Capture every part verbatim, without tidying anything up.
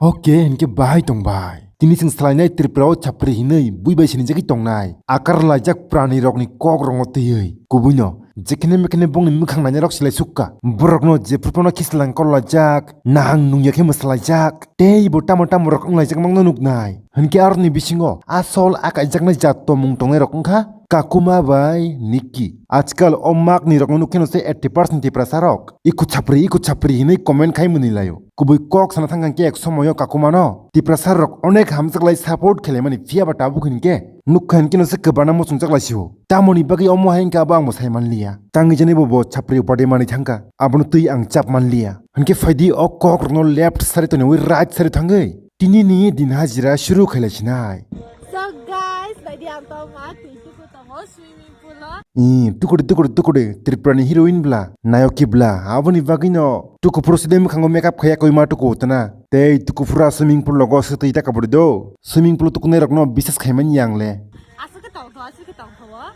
Oke, hinkhe bahai tong bai. Tini chwng salainai Tripura o chapri hinwi bui bai sinijagwi tongnai. Akar laijak prani rokni kok rongo twiwi. Kubuino, jekhene mekhene bongni mwkhang nainai rok silai sukka. Borokno jephru phano khislang kor laijak, nahang nungya khe mwsalaijak. Tei bo tamo tamo rok wnglaijak mangno nuknai. Hinkhe aroni bisingo asol akaijaknai jat tomung tongnai rok wngkha Kakuma bai Nikki. Ajkal o makni rokno nukhe no se eighty percent Tiprasa rok. Iku chapri, iku chapri hinwi comment khai mwnwi laio. Kubui kok sana thang khe ek somoyo Kakumano Tiprasa rok onek hamjaklai support khelaimani, phiyaba tabuk hinkhe nukha hinkhe no se kwbana muchungjak laisio. Tamoni bagwi omo hai hinkhe abo ang bo sai manliya. Tangwi jani bo bo chapri upadi manwi thangkha. Abono twi ang chap manliya. Hinkhe phaidi o kok rokno left side toniwi right side thangwi. Tini ni din hajira shuru khailaisinai. So guys, naidi ang tongma twi tuku tongo swimming pool o. Ih, tukudi, tukudi, tukudi, Tripura ni heroine bla, nayoki bla, aboni bagwi no tuku phuru side mwkhango makeup khaiya koima tuku tana. Tei tuku phuru swimming pool logo swtwi ta kaburi do. Swimming pool tukunai rokno bisas khaimani yang le. Aswk khe tongtho, aswk khe tongtho o.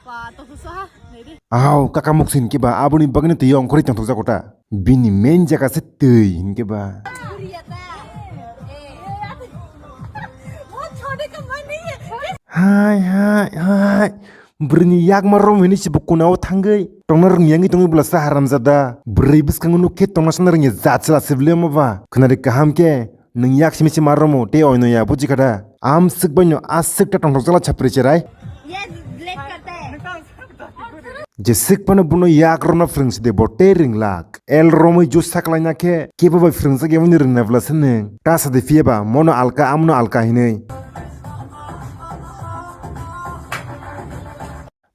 Ba, tongtho soha, naidi. Aw, kaka muksin kiba, aboni bagwi no twi ongkhorwi tongthok jago ta. Bini main jaga se twi hinkhe ba. Hai, hai, hai. Bwrwini yakma rom hini se bo kunao thangwi tongna rwngya wngwi tongwi bwlasa haramjada. Bwrwi bwskango nuk khe tongna sana rwngya jat chwla se bwlwi omo ba. Khwnari kaham khe nwng yak simi se ma romo tei oino ya buji kha da. Amswk bai no aswk ta tongthok jala chapri cherai. Yes, black karte. Je swk phano bono yak romna phrwng sidi bo tei ringlak. El romwi juice saklaina khe kebo bai phrwngjak yamani rwngna bwla se nwng. Ta sadi phiya ba mono alka amono alka hinwi.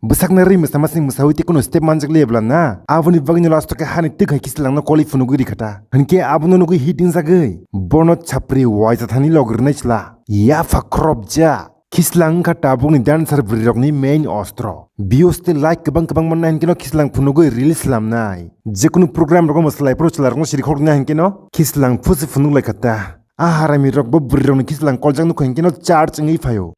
Bwsakna ri mwsa masing mwsawi tei kuno step manjak liya bwla na. Aboni bagwino last o khe hani twk hai khislang no koli phunugwi ri kha ta. Hinkhe abono nugwi hit wngjagwi. Bono chapri waisa thani log rwnai chwla. Yapha khorop ja. Khislang wngkha tabukni dancer bwrwirokni main ostro. Views tei like kwbang kwbang manna hinkhe no khislang phunugwi release slamnai. Jekunu program rogo mwslai phuru chwlarokno sirikhokna hinkhe no khislang phusi phunuk lai kha ta. A harami rok bo bwrwirokni khislang koljak nukha hinkhe no charge wngwi phaio.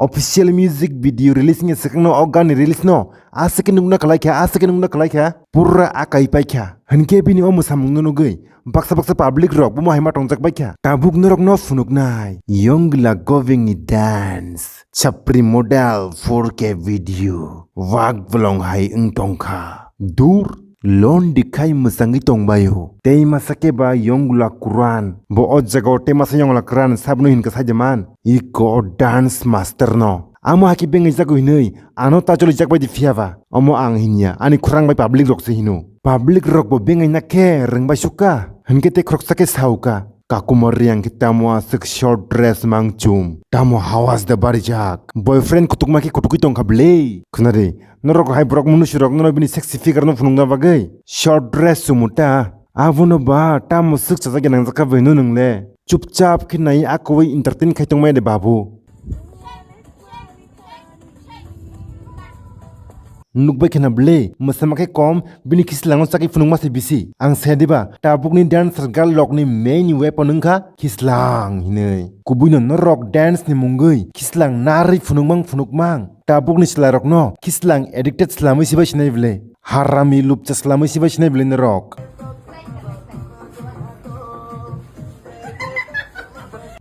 Official music video release wngya swkangno o ganni release no aswk khe nukna kwlai kha, aswk khe nukna kwlai kha, pura akai pai kha. Hinkhe bini o mwsamungno nugwi baksa baksa public rok bomo hai ma tongjak bai kha. Tabuk norokno phunuknai Yongla Govingni dance, chapri model four K video, wak bolong hai wng tongkha. Dur, lon dikhai mwsangwi tongbaio. Tei masa khe ba Yongla Kuran, bo o jagao tei masa Yongla Kuran sabno hinkha saide man. Iko o dance master no. Amo haki bengai jago hinwi, ano ta choli jak bai di phiya ba. Omo ang hinya, ani khurang bai public rok se hino. Public rok bo bengai na khe rwng bai sukha. Hinkhe tei khoroksa khe sauka. Kakuma riyang khe tamo aswk short dress mangchum. Tamo hawas da barijak. Boyfriend kutukma khe kutukwi tongkha bwle. Khwnari, norok hai borok munusu rok nono bini sexy figure no phunukna bagwi short dress chumu ta. Abono ba tamo swk chajak ya nangjak kha bai no nwngle. Chupchap khe nai akowi entertain khai tongmaya de babu. Nukbai khena bwle, mwsama khe kom, bini khislango chakwi phunukma se bisi. Ang saya diba, tabukni dancer girl rokni main weapon wngkha khislang hinwi. Kubuino norok dance ni mungwi khislang narwi phunukmang phunukmang. Tabukni chwla rokno khislang addicted slamwi sibai sinai bwle. Harami lupcha slamwi sibai sinai bwle norok.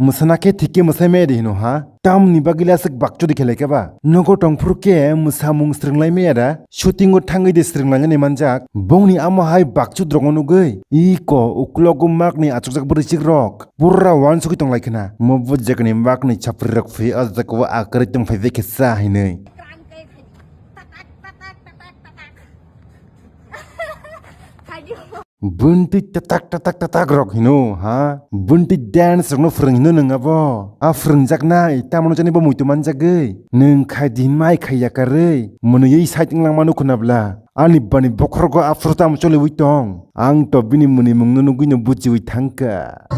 Mwsana khe thik khe mwsai maya di hino ha? Tamni bagwi le aswk bakchodi khe lai kha ba? Nogo tongphuru khe mwsamung swrwng lai maya da? Shooting o thangwi de swrwng lainani manjak. Bongni amo hai bakchud rokno nugwi. Iko uklogo makni achukjak bwrwichik rok. Pura wansugwi tong lai khna. Mo bo jekni makni chapri rok phi o jagao akwrwi tong phai bai khe sa hinwi. Buntwi tatak tatak tatak rok hino ha? Buntwi dance rokno phwrwng hino nwng abo? A phwrwngjaknai tamoni jani bo muitu manjagwi? Nwng khai din mai khai yakarwi mwnwi side wnglang manu khwna bwla? Ani bani bokhorogo aphuru tamo choliwi tong? Ang to bini mwnwi mungno nugwino buchiwi thangkha.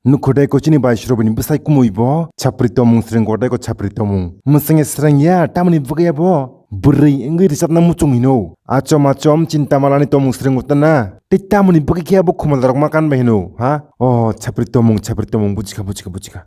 Nukhudai kochini bai surobini bwsai kumui bo chapri tomung sreng goteko chapri tomung. Mwswngya srengya tamoni bwgwi abo bwrwi wngwi richatna muchung hino. Achom achom chinta malani tomung sreng utana. Tei tamoni bwgwi khe abo khumala rok ma kan bai hino ha? O chapri tomung chapri tomung bujikha bujikha bujikha.